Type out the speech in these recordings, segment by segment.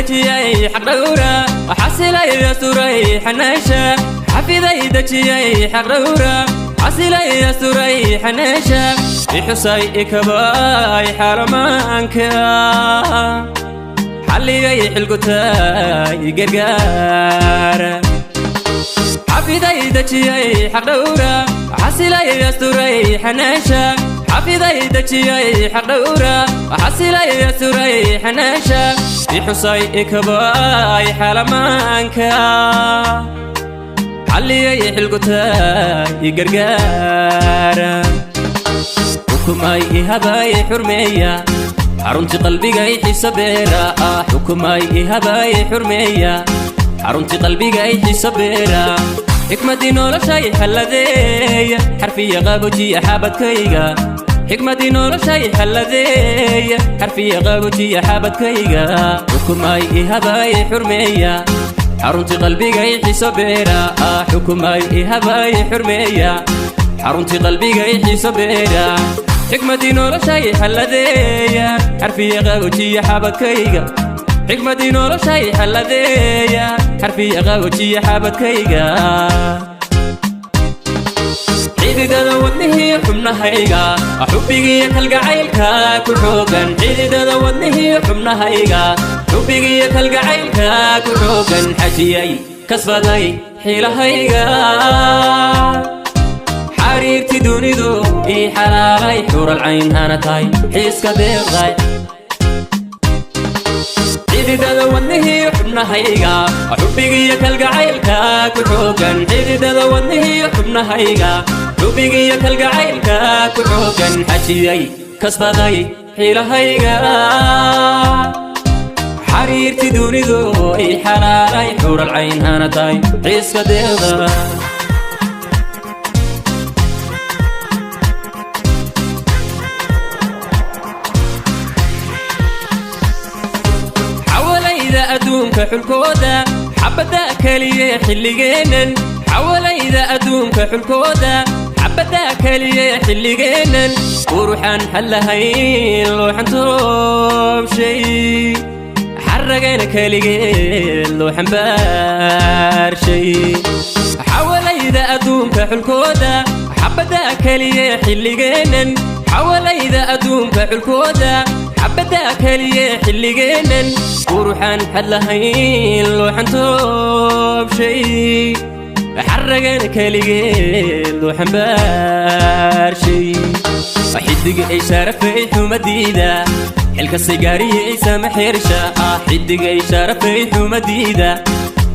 Dejiyay xaqdhowra, xasilay, asturay, xanaasha. Xafiday, dejiyay, xaqdhowra, xasilay, asturay, xanaasha. Ixusay, ikabay xaalamaanka, xalliyay, xilgutay, gargaara. Xafiday, dejiyay, xaqdhowra, xasilay, asturay, xanaasha. Xafiday, dejiyay, xaqdhowra, xasilay, asturay, xanaasha. Ixusay, ikabay xaalamaanka, xalliyay, xilgutay, gargaara. Xukumay, ihabay, xurmeeya, xarunti qalbigay xiso beera. Xukumay, ihabay, xurmeeya, xarunti qalbigay xiso beera. Xikmadii noloshay xalladeeya, xarfiya qabojiya xabadkayga. Xikmadii noloshay xalladeeya, xarfiya qabojiya xabadkayga. Xukumay, ihabay, xurmeeya, xarunti qalbigay xiso beera. Xukumay, ihabay, xurmeeya, xarunti qalbigay xiso beera. Xikmadii noloshay xalladeeya, xarfiya qabojiya xabadkayga. Xikmadii noloshay xalladeeya, xarfiya qabojiya xabadkayga. Xididada wadnihii xubnahayga, xubbigiiyo kalgacaylka ku xoogan. Xididada wadnihii xubnahayga, xubbigiiyo kalgacaylka ku xoogan. Xajiyay, kasbaday xiilahayga, xariirti dunidu ii xalaalay, xural cayn hana tahay, xiiska deeqday. Xididada wadnihii xubnahayga, xubbigiiyo kalgacaylka ku xoogan. Xididada wadnihii xubnahayga, xubbigiiyo kalgacaylka ku xoogan. Xajiyay, kasbaday xiilahayga, xariirti dunidu ii xalaalay, xural cayn hana tahay, xiiska deeqda. Xawalayda adduunka xulkooda, xabadda keliye xilligeennan. Xawalayda adduunka xulkooda, xabadda keliye xilligeennan. Quruxaan xallahayn looxan toobshay, xaragana keligeed loo xambaarshay. Xawalayda adduunka xulkooda, xabadda keliye xilligeennan. Xawalayda adduunka xulkooda, xabadda keliye xilligeennan. Quruxaan xadlahayn looxan toobshay, xaragana keligeed loo xambaarshay. Xidiga ay sharafay xumadiida, xilkasay gaariyey sama xersha. Xidigay sharafay xumadiida,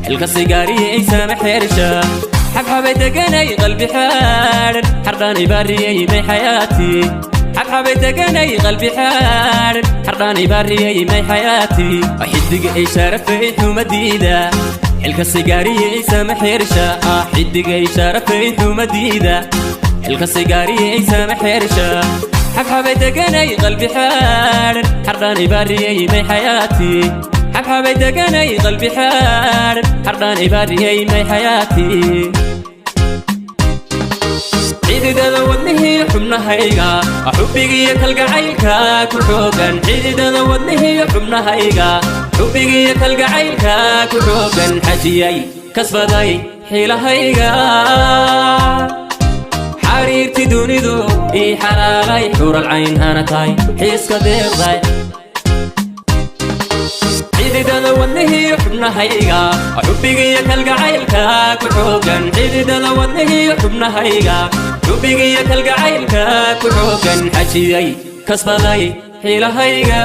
xilkasay gaariyey sama xersha. Xabxabay deganay qalbi xaadhan, xardhaanay baariyey may xayaati. Xabxabay deganay qalbi xaadhan, xardhaanay baariyey may xayaati. Xidiga ay sharafay xumadiida, xilkasay gaariyey sama xersha. Xidigay sharafay xumadiida, xilkasay gaariyey sama xersha. Xabxabay deganay qalbi xaadhan, xardhaanay baariyey may xayaati. Xabxabay deganay qalbi xaadhan, xardhaanay baariyey may xayaati. Xididada wadnihii xubnahayga, xubbigiiyo kalgacaylka ku xoogan. Xididada wadnihii xubnahayga, xubbigiiyo kalgacaylka ku xoogan. Xajiyay, kasbaday xiilahayga, xariirti dunidu ii xalaalay, xural cayn hana tahay, xiiska deeqday. Xididada wadnihii xubnahayga, xubbigiiyo kalgacaylka ku xoogan. Xididada wadnihii xubnahayga, xubbigiiyo kalgacaylka ku xoogan. Xajiyay, kasbaday xiilahayga,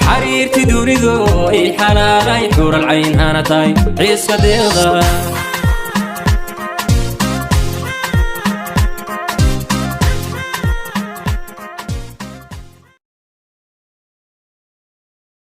xariirti dunidu ii xalaalay, xural cayn hana tahay, xiiska deeqda.